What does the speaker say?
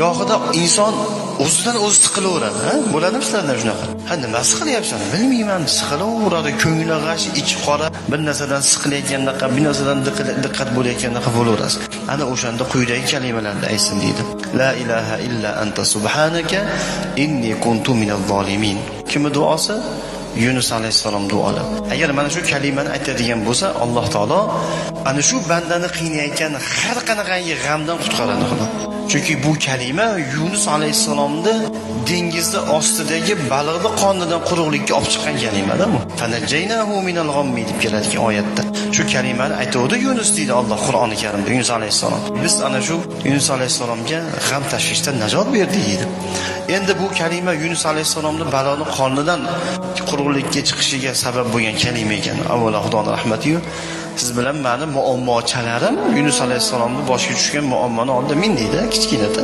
Gohida inson o'zidan o'zi siqilaveradi, ha? Bo'ladimi sizlarda shunaqa? Ha, nima siqilyapsan? Bilmayman, siqilaveradi, ko'ngli g'ash, ichi qora, bir narsadan siqilayotgandaqa, bir narsadan diqqat bo'layotgandaqa bo'laverasiz. Ana o'shanda quyidagi kalimalarni aytsin deydi. La ilaha illa anta subhanaka inni kuntu minaz zolimin. Kimni duosi? Yunus alayhissalom duolar. Agar mana shu kalimani aytadigan bo'lsa, Alloh taolo ana shu bandani qiynayotgan har qanaqangi g'amdan qutqaradi Xudo. Chunki bu kalima Yunus alayhissalomni dengizni ostidagi baliqni qonidan quruqlikka olib chiqqan kalimada bu. Fanajaynahu minal g'ammi deb keladigan oyatda. Shu kalimani aytuvdi Yunus deydi Alloh Qur'oni Karimda Yunus alayhissalom. Biz ana shu Yunus alayhissalomga g'am tashvishdan najot berdik deydi. Endi bu kalima Yunus alayhissalomni baliqni qonidan quruqlikka chiqishiga sabab bo'lgan kalima ekan. Avvalo Xudoning rahmati-yu siz bilan meni muammochalarim Yunus alayhissalomning boshiga tushgan muammoni oldida men deydi, kichkinada.